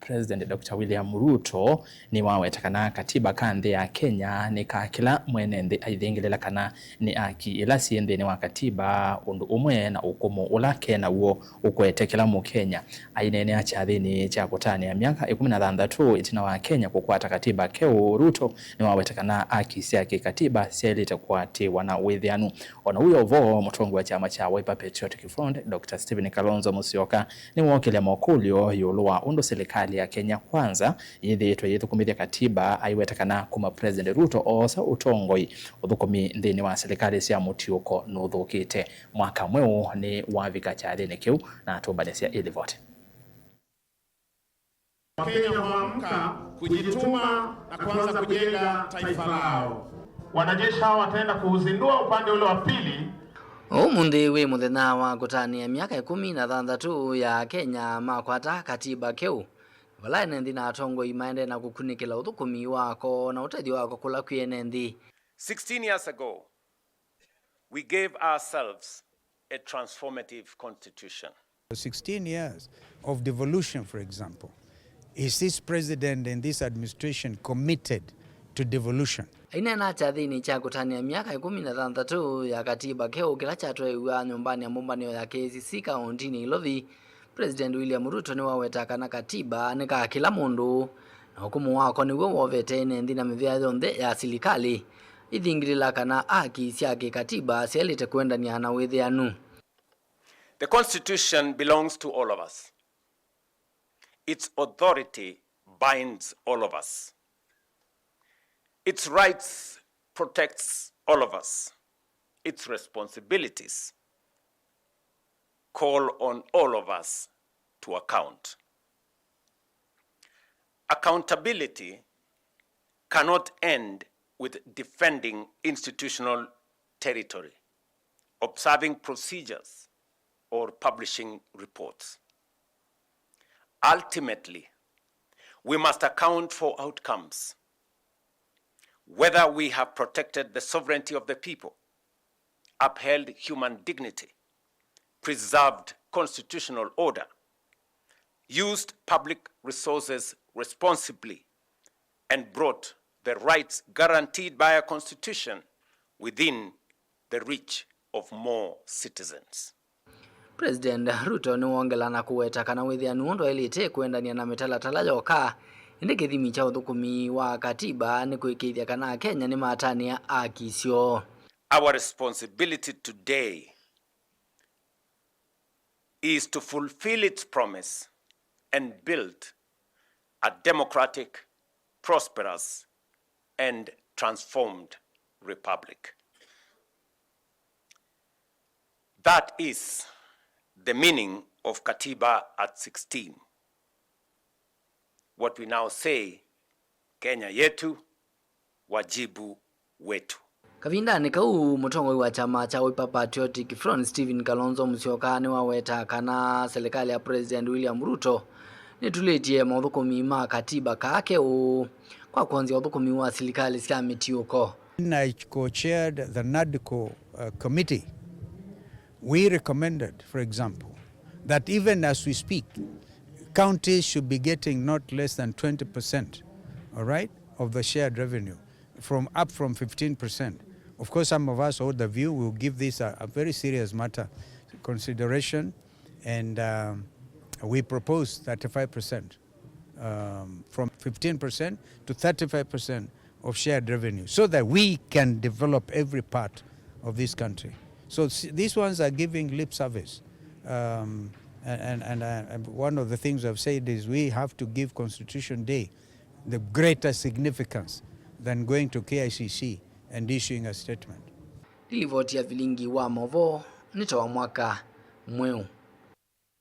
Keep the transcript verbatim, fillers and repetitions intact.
President Doctor William Ruto nĩwaweta kana katiba ka nthĩ ya Kenya nĩ ka kĩla mwene nthĩ aithingĩlĩla kana nĩ aki ila syĩ nthĩnĩ wa katiba, ũndũ ũmwe na ũkũmũ ũla ke naw'o ũkwete kĩla Mũkenya. Aineenea kyathĩnĩ kya kũtanĩa myaka ĩkũmi na thanthatũ ĩtina wa Kenya kũkwata katiba keũ, Ruto nĩwaweta kana aki sya kĩkatiba syaĩlĩte kũatĩĩwa na wĩthĩanu. O na ũu yo vo, mũtongoi wa kyama kya Wiper Patriotic Front, Doctor Stephen Kalonzo Musyoka, nĩwookĩlya makũlyo ĩũlũ wa ũndũ silikalĩ ya Kenya Kwanza yĩthĩĩtwe yĩthũkũmĩthya katiba, aiweta kana kuma President Ruto oosa ũtongoi, ũthũkũmi nthĩnĩ wa silikalĩ sya mũtiũko nũthũkĩte. Mwaka mweũ nĩwavika kyathĩnĩ kĩu, na atũmbanĩsya ĩlivoti. Wakenya waamka, kujituma na kuanza kujenga taifa lao. Wanajeshi hawa wataenda kuuzindua upande ule wa pili. Ũmũnthĩ wĩ mũthenya wa kũtanĩa myaka ĩkũmi na thanthatũ ya Kenya makwata katiba keũ, vala ene nthĩ na atongoi maendee na kũkunĩkĩla ũthũkũmi wako na ũtethyo wako kũla kwĩ ene nthĩ. Sixteen years ago, we gave ourselves a transformative constitution. Sixteen years of devolution, for example. Is this president and this administration committed to devolution? Aineena kyathĩnĩ kya kũtanĩa myaka ĩkũmi na thanthatũ ya katiba keũ kĩla kyatwaĩw'a nyũmbanĩ ya mbũmbanĩo ya K I C C kaũntinĩ Ilovi, President William Ruto nĩwaweta kana katiba nĩ ka kĩla mũndũ, na ũkũmũ wako nĩw'o wovete ene nthĩ na mĩvĩa yonthe ya silikalĩ ithingĩlĩla kana aki sya kĩkatiba syaĩlĩte kũendany'a na wĩthĩanu. The Constitution belongs to all of us. Its authority binds all of us. Its rights protects all of us. Its responsibilities call on all of us to account. Accountability cannot end with defending institutional territory, observing procedures, or publishing reports. Ultimately, we must account for outcomes, whether we have protected the sovereignty of the people, upheld human dignity, preserved constitutional order, used public resources responsibly, and brought the rights guaranteed by our Constitution within the reach of more citizens. President Ruto nĩwongela na kũweta kana wĩthĩanu ndwaĩlĩte kũendany'a na mĩtalatala yoka, ĩndĩ kĩthimi kya ũthũkũmi wa katiba nĩ kũĩkĩĩthya kana Akenya nĩmatanĩa aki syoo. Our responsibility today is to fulfill its promise and build a democratic, prosperous, and transformed republic. That is the meaning of Katiba at sixteen. What we now say, Kenya yetu, wajibu wetu. Kavindanĩ kau, mũtongoi wa kyama kya Wiper Patriotic Front, Stephen Kalonzo Musyoka, nĩwawetaa kana silikalĩ ya President William Ruto nĩtulĩtye maũthũkũmi ma katiba kaa keũ kwa kwonzya ũthũkũmi wa silikalĩ sya mĩtiũko. When I co-chaired the NADCO, uh, committee, we recommended, for example, that even as we speak, counties should be getting not less than twenty percent, all right, of the shared revenue, from, up from fifteen percent. Of course, some of us hold the view we'll give this a, a very serious matter consideration, and, um, we propose thirty-five percent, um, from fifteen percent to thirty-five percent of shared revenue, so that we can develop every part of this country. So s-, these ones are giving lip service. Um, and, and, and, uh, and one of the things I've said is we have to give Constitution Day the greater significance than going to K I C C and issuing a statement. Nĩ livoti ya vilingi wa maũvoo nĩ ta wa mwaka mweũ.